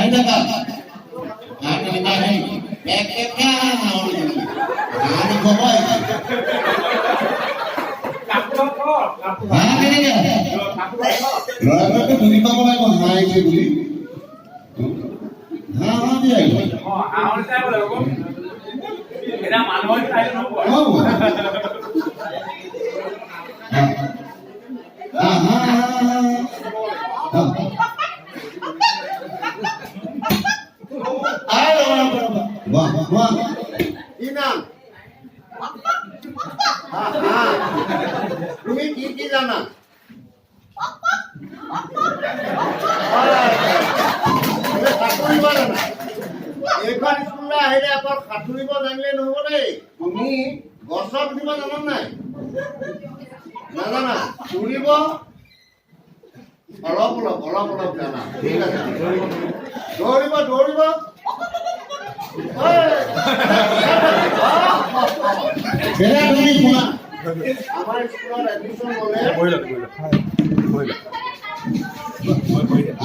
হাঁহি থাকা। হাঁহ তেনেকা হাঁহে নেকি? পেক পেককে হাঁহে, হাঁহৰ নিচিনা। হাঁহ দেখুৱাব আহিছে। হাঁহ কেনেকে হাঁহে? ল'ৰাটোৱে বুজি পাব লাগিব হাঁহ আহিছে বুলি। হাঁহ হাঁহ দি আহিব। হাঁহৰ নিচিনাই হ'ব লাগিব। এতিয়া মানুহৰ নিচিনা আহিলে নহ'ব। নহ'ব। হাঁহ হাঁহ হাঁহ হাঁহ। আই, ৰ'বা, ৰ'বা, ৰ'বা। বাহ বাহ। কি নাম? হা হা। তুমি কি কি জানা? তুমি সাঁতুৰিব জানা? এইখন স্কুললৈ আহিলে অকল সাঁতুৰিব জানিলে নহ'ব দেই। তুমি গছত উঠিব জানা নাই? নাজানা? উৰিব অলপ অলপ, অলপ অলপ জানা। ঠিক আছে। দৌৰিব, দৌৰিব? ঐ, এতিয়া তুমি শুনা। আমাৰ স্কুলত এডমিশ্যন ল'লে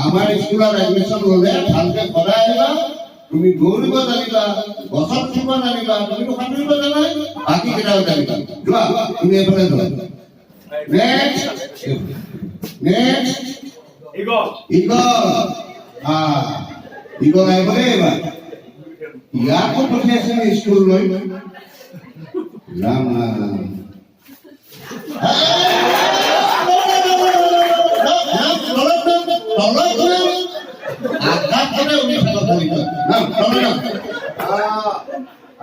আমাৰ স্কুলত এডমিশ্যন ল'লে ভালকে সদায় আহিবা। তুমি দৌৰিব জানিবা, গছত উঠিব জানিবা, তুমিতো সাঁতুৰিব জানাই, বাকী কেইটাও জানিবা। যোৱা, তুমি এইফালে যোৱা। Next, next. Eagle. Eagle. Eagle আহিব দেই এইবাৰ। ইয়াকো পঠিয়াইছে নি স্কুললৈ? ৰাম ৰাম। নাম, তলত নাম, তলত নাম। আকাশতে উৰি থাক খালি তই। নাম, তলত নাম।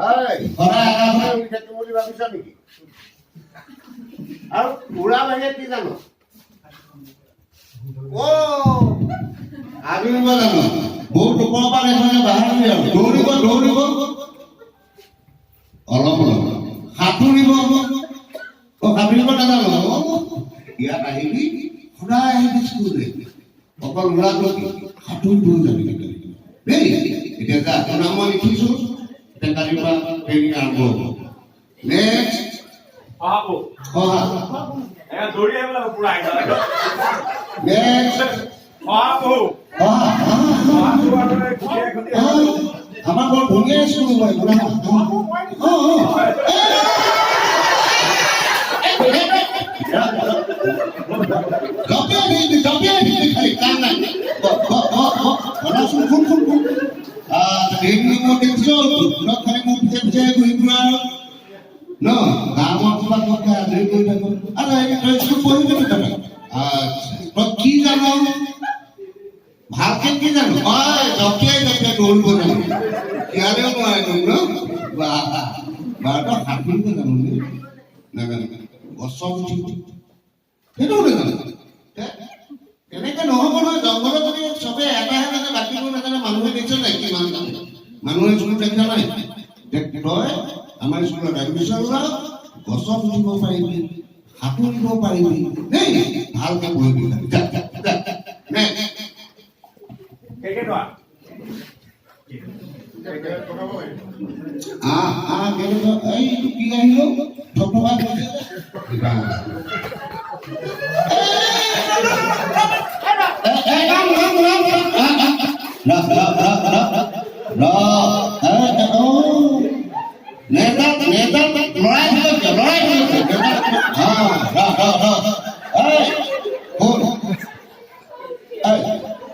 এই, সদায় আকাশতে উৰি থাকিম বুলি ভাবিছা নেকি? আৰু উৰা বাহিৰে কি জানো? অ। সাঁতুৰিব জানো? বহুত ওপৰৰ পৰা দেখোন বাহাদুৰি। আৰু দৌৰিব? দৌৰিব অলপ অলপ। সাঁতুৰিব? অ, সাঁতুৰিব নাজানো। অ, ইয়াত আহিবি, সদায় আহিবি স্কুললৈ। অকল উৰাটো কি, সাঁতুৰিবও জানিবি দেই। এতিয়া যা, তোৰ নাম মই লিখিছো। এতিয়া কালিৰ পৰা ট্ৰেইনিং আৰম্ভ হ'ব। নেক্সট। শহাপহু। শহা। এ, দৌৰি আহিব লাগিব পুৰা একদম। নেক্সট। শহাপহু। শহা, শহা। শহাপহু আৰু এই খুটিয়াই খুটিয়াই। আমাৰ বৰ ধুনীয়া স্কুল হয়। অ অ জঁপিয়াই থাকিবি, জঁপিয়াই থাকিবি খালি, কাম নাই। শুনাচোন, শুন শুন শুন। এইখিনি মই দেখিছো, খালি মোৰ পিছে পিছে ঘূৰি ফুৰা আৰু ন গাঁৱৰ কিবা কথা আজৰি কৰি থাকো। আচ্ছা, তই স্কুল পঢ়িবি তই? আচ্ছা, তই কি জান ভালকে? কি জানো? হয়, জঁপিয়াই জঁপিয়াই দৌৰিব জানো। শিয়ালেও নোৱাৰে ন। বাহ বাহ, তই সাঁতুৰিব জানো নে নাজানো? গছত উঠি সেইটোও নাজানো। তেনেকে নহ'ব নহয়। জংঘলত যদি চবে এটাহে জানে, বাকীবোৰ নাজানে, মানুহে দেখিছে নাই কিমান জানে? মানুহে স্কুল দেখা নাই। তই আমাৰ স্কুলত এডমিশ্যন ল, গছত উঠিব পাৰিবি, সাঁতুৰিব পাৰিবি দেই। ভালকে পঢ়িবি। যা, যা। নেক্সট। কেৰ্কেটুৱা। আহ আহ, কেনেকুৱা? এইটো কি আহিল? থপথপাই গৈছে যে। ৰাম। এ, ৰাম, ৰাম, ৰাম, ৰাম। আহ, আহ, ৰ, ৰ, ৰ, ৰ, ৰ। এ, এ, অ। নেতা, নেতা, লৰাই থাকক কিয়? লৰাই থাকক কিয়? নেতা, ৰ, ৰ, ৰ। এই, শুন। এই,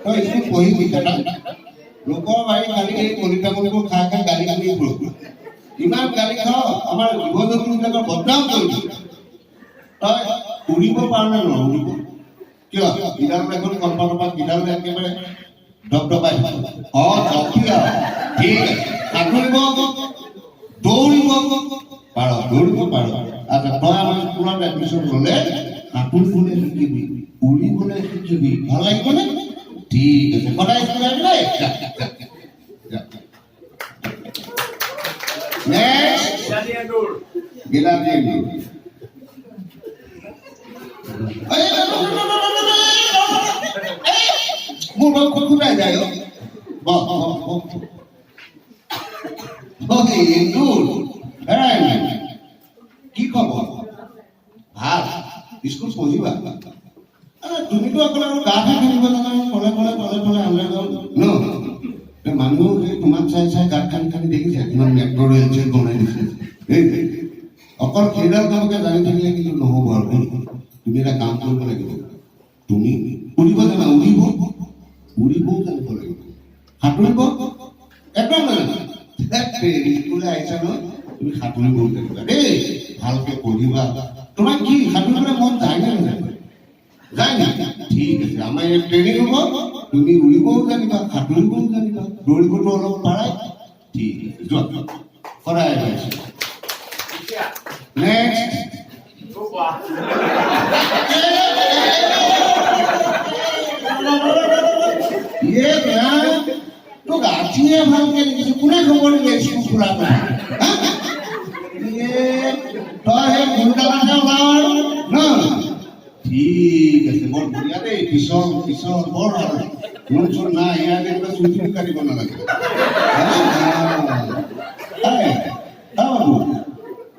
তই স্কুল পঢ়িবি কেইটা? লোকৰ বাৰী খালি এই কলিতা কলিবোৰ খাই খাই গালি শুনি ফুৰ। ইমান গালি খাৱ, আমাৰ জীৱ জন্তুবিলাকৰ বদনাম কৰিছ তই। উৰিব পাৰ নে নোৱাৰ উৰিব? কিয়, ইডাল দেখোন কলপাতৰ পৰা কিডাল একেবাৰে দপদপাই থাকে। অ, জঁপিয়া। ঠিক আছে। সাঁতুৰিব, দৌৰিব পাৰ? দৌৰিব পাৰ। আচ্ছা, তই আমাৰ স্কুলত এডমিশ্যন ল'লে সাঁতুৰিবলৈ শিকিবি, উৰিবলৈ শিকিবি। ভাল লাগিবনে? ঠিক আছে, সদায় স্কুল আহিবি দেই। যা, যা, যা। নেক্সট। বিলাতী এন্দুৰ। বিলাতী এন্দুৰ। এই, এই, মোৰ বৰ খুটখুটাই যায়। অ, বহ, বহ, বহ। অ, এন্দুৰ। হেৰা এন্দুৰ, কি খবৰ? ভাল? স্কুল পঢ়িবা? আৰে, তুমিতো অকল আৰু গাহে খেলিব জানা, তলে তলে তলে তলে আণ্ডাৰগ্ৰাউণ্ড ন। চাই চাই গাঁত খান্দি খান্দি দেখিছে কিমান মেট্ৰ' ৰেল চেল বনাই দিছে। দেই, অকল সেইডাল কামকে জানি থাকিলে কিন্তু নহ'ব। আৰু দেই, তুমি এটা কাম কৰিব লাগিব। তুমি উৰিব জানা? উৰিব, উৰিবও জানিব লাগিব। সাঁতুৰিব একদম নাজানা? স্কুললৈ আহিছা নহয়, তুমি সাঁতুৰিবও জানিবা দেই। ভালকে পঢ়িবা। তোমাৰ কি সাঁতুৰিবলৈ মন যায় নে নাযায়? যায় নেকি? ঠিক আছে, আমাৰ ইয়াত ট্ৰেইনিং হ'ব। তুমি উৰিবও জানিবা, সাঁতুৰিবও জানিবা, দৌৰিবতো অলপ পাৰাই। ঠিক আছে, যোৱা, সদায় আহিছোঁ। নেক্সট। কোৱা। ইয়ে ৰাম, তোক আজিহে ভালকে দেখিছো। কোনে খবৰ দিলে স্কুল খোলা কথা? হা? ইয়ে, তই সেই গুৰুডালতহে ওলাৱ আৰু ন? ঠিক আছে, বৰ ধুনীয়া দেই। পিছল পিছল, বৰ ভাল। নোম চোম নাই ইয়াৰ, তেনেকুৱা চুলি তুলি কাটিব নালাগে। হা? এই, অ বাবু,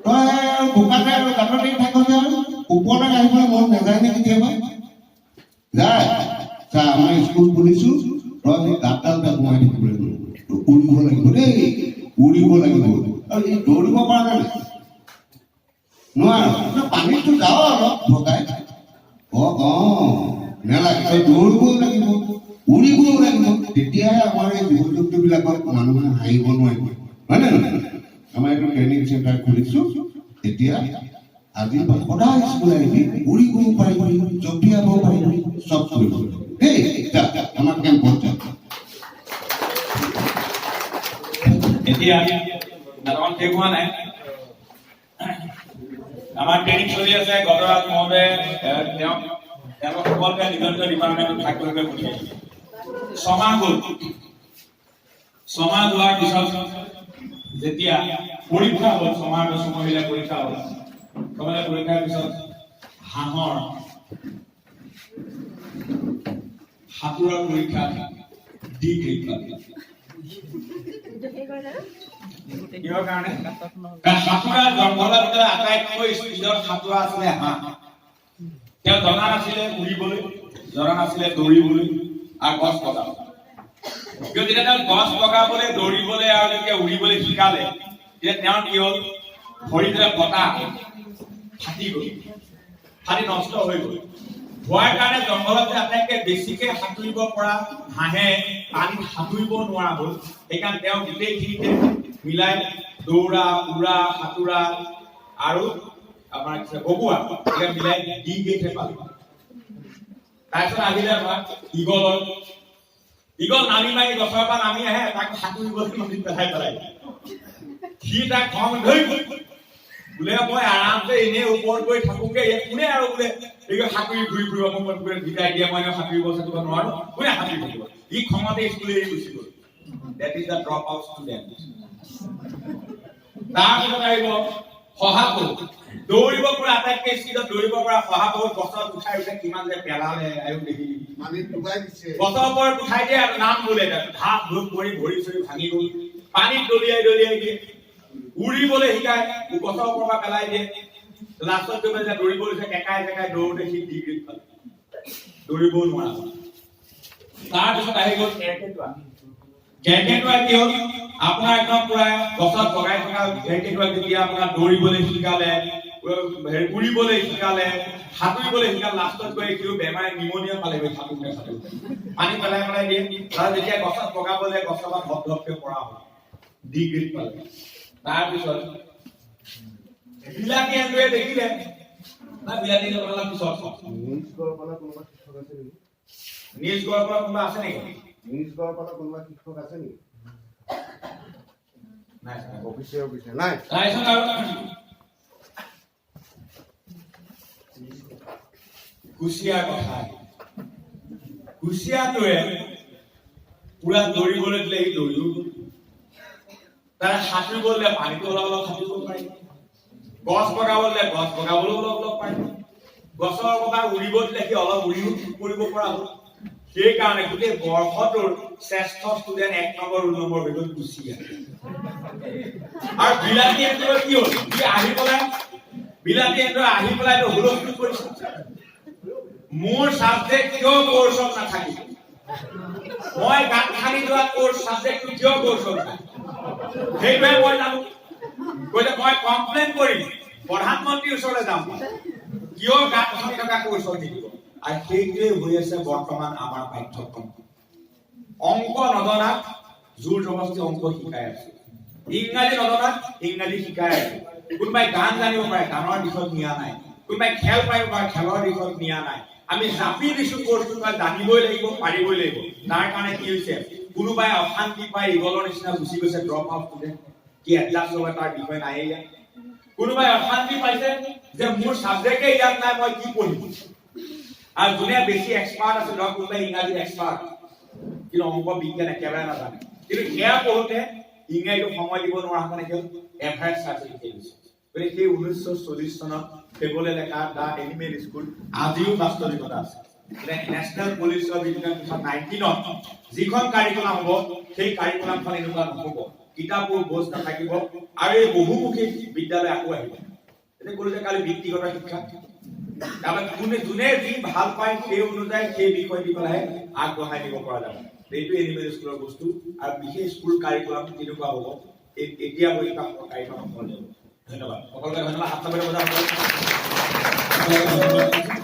তই আৰু বোকাতে আৰু গাঁততে থাক যে, আৰু ওপৰলৈ আহিবলৈ মন নাযায় নে কেতিয়াবা? যায়। চা, আমাৰ স্কুল খুলিছো, তই সেই গাঁতডালতে সোমাই থাকিব লাগিব। উৰিব লাগিব দেই, উৰিব লাগিব। আৰু এই দৌৰিব পৰা নাই? নোৱাৰ? পানীততো যাওঁ অলপ ভগাই। অ, নেলাগে। তই দৌৰিবও লাগিব, উৰিবও লাগিব, তেতিয়াহে আমাৰ এই জীৱ জন্তুবিলাকক মানুহে হাঁহিব নোৱাৰিব, হয় নে নহয়? আমাৰ এইটো ট্ৰেইনিং চেণ্টাৰ খুলিছো। এতিয়া আজিৰ পৰা সদায় স্কুল আহিবি, উৰিবও পাৰিবি, জঁপিয়াব পাৰিবি, চব কৰিব পাৰিবি দেই। যা, আমাৰ কেম্পত যা। এতিয়া নাটকখন শেষ হোৱা নাই। আমাৰ ট্ৰেইনিং চলি আছে। গজৰাজ মহোদয়ে তেওঁক, তেওঁলোক সকলোকে নিজৰ নিজৰ ডিপাৰ্টমেণ্টত ভাগ কৰি পঠিয়াইছে। 6 মাহ গ'ল। 6 মাহ যোৱাৰ পিছত যেতিয়া পৰীক্ষা হ'ল, 6 মাহ, ছমহীয়া পৰীক্ষা হ'ল। ছমহীয়া পৰীক্ষাৰ পিছত হাঁহৰ সাঁতোৰৰ পৰীক্ষাত ডি গ্ৰেড পালে। কিহৰ কাৰণে? কাৰণ সাঁতোৰা জংঘলৰ ভিতৰত আটাইতকৈ স্পীডত সাঁতোৰা আছিলে হাঁহ। তেওঁ জনা নাছিলে উৰিবলৈ, জনা নাছিলে দৌৰিবলৈ আৰু গছ বগাবলৈ। কিন্তু যেতিয়া তেওঁ গছ বগাবলৈ, দৌৰিবলৈ আৰু যেতিয়া উৰিবলৈ শিকালে, তেতিয়া তেওঁৰ কি হ'ল? ভৰিত বতাহ ফাটি গ'ল, ফাটি নষ্ট হৈ গ'ল। হোৱাৰ কাৰণে জংঘলত যে আটাইতকৈ বেছিকে সাঁতুৰিব পৰা হাঁহে পানীত সাঁতুৰিব নোৱাৰা হ'ল। সেইকাৰণে তেওঁ গোটেইখিনিতে মিলাই দৌৰা, উৰা, সাঁতোৰা আৰু আপোনাৰ বগোৱা, এতিয়া মিলাই ডি গ্ৰেডহে পালে। তাৰপিছত আহিলে আমাৰ ঈগলৰ। ঈগল নামি মাৰি গছৰ পৰা নামি আহে, তাক সাঁতুৰিবলৈ নদীত পেলাই পেলাই সি তাক খং ধৰি বোলে, মই আৰামছে এনেই ওপৰত গৈ থাকোগে, ইয়াত কোনে আৰু বোলে এই সাঁতুৰি ঘূৰি ফুৰিব? মোক বোলে ভিজাই দিয়ে, মই সাঁতুৰিব সাঁতুৰিব নোৱাৰো, কোনে সাঁতুৰি থাকিব? ই খঙতে স্কুল এৰি গুচি গ'ল। That is the drop out student. তাৰপিছত আহিব শহাপহু। দৌৰিব পৰা, আটাইতকৈ স্পীডত দৌৰিব পৰা শহাপহু গছত উঠাই উঠাই কিমান যে পেলালে, আয়ো দেখি। পানীত ডুবাই দিছে। গছৰ ওপৰত উঠাই দিয়ে আৰু নাম বোলে, ঢাপ ধূপ পৰি ভৰি চৰি ভাঙি গ'ল। পানীত দলিয়াই দলিয়াই দিয়ে, উৰিবলৈ শিকায়, গছৰ ওপৰৰ পৰা পেলাই দিয়ে। লাষ্টত গৈ পেলাই দৌৰিব লৈছে, কেঁকাই জেকাই দৌৰোতে সি ডিগ্ৰীত পালে, দৌৰিবও নোৱাৰা হ'ল। তাৰপিছত আহি গ'ল কেৰ্কেটুৱা। কেৰ্কেটুৱা কি হ'ল? আপোনাৰ একদম পুৰা গছত বগাই থকা কেৰ্কেটুৱাক যেতিয়া আপোনাৰ দৌৰিবলৈ শিকালে, হেৰি, উৰিবলৈ শিকালে, সাঁতুৰিবলৈ শিকালে, লাষ্টত গৈ সিও বেমাৰে নিমনিয়া পালেগৈ। সাঁতোৰতে সাঁতোৰতে পানী পেলাই পেলাই দিয়ে। তাৰপিছত যেতিয়া গছত বগাবলৈ, গছৰ পৰা ধপ ধপকে পৰা হ'ল, ডি গ্ৰেড পালে। তাৰপিছত বিলাতী এন্দুৰে দেখিলে না, বিলাতী এন্দুৰ কথা অলপ পিছত কম। নিজ গড় পৰা কোনোবা শিক্ষক আছে নেকি? নিজ গড়ৰ পৰা কোনোবা আছে নেকি? নিজ গড় পৰা কোনোবা শিক্ষক আছে নেকি? নাই। অফিচে অফিচে নাই। তাৰপিছত আৰু কুচিয়াৰ কথা আহিল। কুচিয়াটোৱে পুৰা দৌৰিবলৈ দিলে, সি দৌৰিও গ'ল। তাৰ সাঁতুৰিব দিলে, পানীটো অলপ অলপ সাঁতুৰিব পাৰি। গছ বগাব দিলে, গছ বগাবলৈও অলপ অলপ পাৰি। গছৰ পৰা উৰিব দিলে, সি অলপ উৰিও কৰিব পৰা হ'ল। সেইকাৰণে গোটেই বৰ্ষটোৰ শ্ৰেষ্ঠ ষ্টুডেণ্ট 1 নম্বৰ, 2 নম্বৰ হৈ গ'ল কুচিয়া। আৰু বিলাতী এন্দুৰৰ কি হ'ল? সি আহি পেলাই, বিলাতী এন্দুৰ আহি পেলাই হুলস্থুল কৰিছে, মোৰ চাবজেক্ট কিয় কৰ্চত নাথাকিব? মই গাঁত খান্দি যোৱা কৰ্চ চাবজেক্টটো কিয় কৰ্চত নাই? সেইটোৱে মই জানো। কৈছে, মই কমপ্লেইন কৰিম, প্ৰধানমন্ত্ৰীৰ ওচৰলৈ যাম, কিয় গাঁত খান্দি থকা কৌশল নিদিব? আৰু সেইটোৱে হৈ আছে বৰ্তমান আমাৰ পাঠ্যক্ৰম। অংক নজনাক জোৰ জবস্তি অংক শিকাই আছো, ইংৰাজী নজনাক ইংৰাজী শিকাই আছো। কোনোবাই গান জানিব পাৰে, গানৰ দিশত নিয়া নাই। কোনোবাই খেল পাৰিব পাৰে, খেলৰ দিশত নিয়া নাই। আমি জাপি দিছো কোৰ্চটো, জানিবই লাগিব, পাৰিবই লাগিব। তাৰ কাৰণে কি হৈছে, কোনোবাই অশান্তি পাই ইগলৰ নিচিনা গুচি গৈছে, ড্ৰপ আউট ষ্টুডেণ্ট। কি এডজাষ্ট হ'ব তাৰ বিষয় নায়েই ইয়াত। কোনোবাই অশান্তি পাইছে যে মোৰ ছাবজেক্টে ইয়াত নাই, মই কি পঢ়িম? আৰু যোনে বেছি এক্সপাৰ্ট আছে, ধৰক কোনোবাই ইংৰাজীত এক্সপাৰ্ট, কিন্তু অংক বিজ্ঞান একেবাৰে নাজানে, কিন্তু সেয়া পঢ়োতে ইংৰাজীটো সময় দিব নোৱাৰা কাৰণে কি হ'ল, এভাৰেজ চাৰ্টিফিকেট দিছে। গতিকে সেই 1940 চনত ফেবলে লেখা the animal school আজিও বাস্তৱিকতা আছে। নেশ্যনেল পলিচি অফ এডুকেশ্যন 2019ত যিখন কাৰিকুলাম হ'ব, সেই কাৰিকুলামখন এনেকুৱা নহ'ব, কিতাপৰ বোজ নাথাকিব আৰু এই বহুমুখী বিদ্যালয় আকৌ আহিব। এতিয়া ক'লো যে কালি বৃত্তিগত শিক্ষা, তাৰপৰা কোনে যোনে যি ভাল পায়, সেই অনুযায়ী সেই বিষয় দি পেলাই আগবঢ়াই নিব পৰা যাব। এইটো এনিমেল স্কুলৰ বস্তু। আৰু বিশেষ স্কুল কাৰিকুলামটো কেনেকুৱা হ'ব, এতিয়া পৰীক্ষা কাৰিকুলাম সলনি হ'ব। ধন্যবাদ সকলোকে, ধন্যবাদ। হাত চাপৰি বজাওক সকলোৱে। ধন্যবাদ।